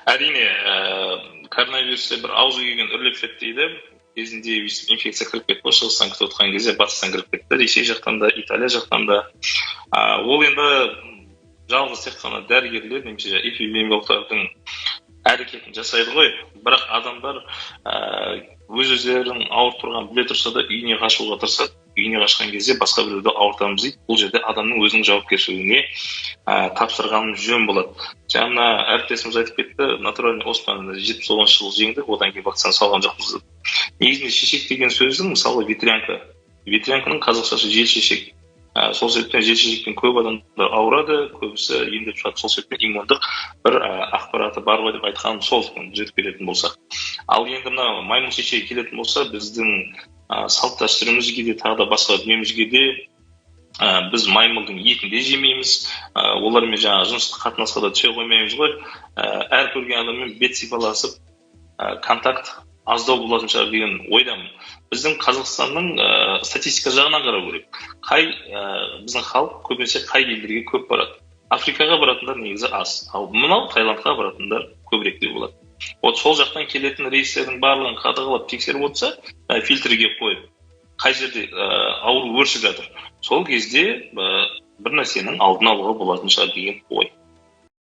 Әрине, коронавирусте бір аузы күйген үрлеп ішеді дейді. Кезінде инфекция кіріп кетті ғой, шығыстан күтіп отқан кезде батыстан кіріп кетті, Ресей жақтан да, Италия жақтан да. Ол енді жалғыз тек қана дәрігерлер немесе эпидемиологтардың әрекетін жасайды ғой. Бірақ адамдар өз өздерінің ауырып тұрғанын біле тұрса да үйіне қашуға тырысады. Үйіне қашқан кезде басқа біреуді ауыртамыз дейді. Бұл жерде адамның өзінің жауапкершілігіне тапсырған жөн болады. Жаңа әріптесіміз айтып кетті, натуральный оспаны 79 жылы жеңдік, одан кейін вакцина салған жоқпыз деп. Негізінде шешек деген сөздің, мысалы, ветрянка. Ветрянканың қазақшасы желшешек. Сол себептен желшешекпен көп адамдар ауырады, көбісі емдеп шығады. Сол себептен иммундық бір ақпараты бар ғой деп айтқаным сол, түзетіп келетін болсақ. Ал енді мына маймыл шешегі келетін болса, біздің салт дәстүрімізге де, тағы да басқа дүниемізге де, біз маймылдың етін де жемейміз, олармен жаңағы жыныстық қатынасқа да түсе қоймаймыз ғой. Әр көрген адаммен бет сипаласып, контакт аздау болатын шығар деген ойдамын. Біздің Қазақстанның статистика жағынан қарау керек. Қай біздің халық көбінесе қай елдерге көп барады? Африкаға баратындар негізі аз, ал мынау Таиландқа баратындар көбірек деп болады. Вот сол жақтан келетін рейстердің барлығын қадағалап, тексеріп отырса, фильтрге қойып, қай жерде ауру өршіп жатыр, сол кезде бір нәрсенің алдын алуға болатын шығар деген ой.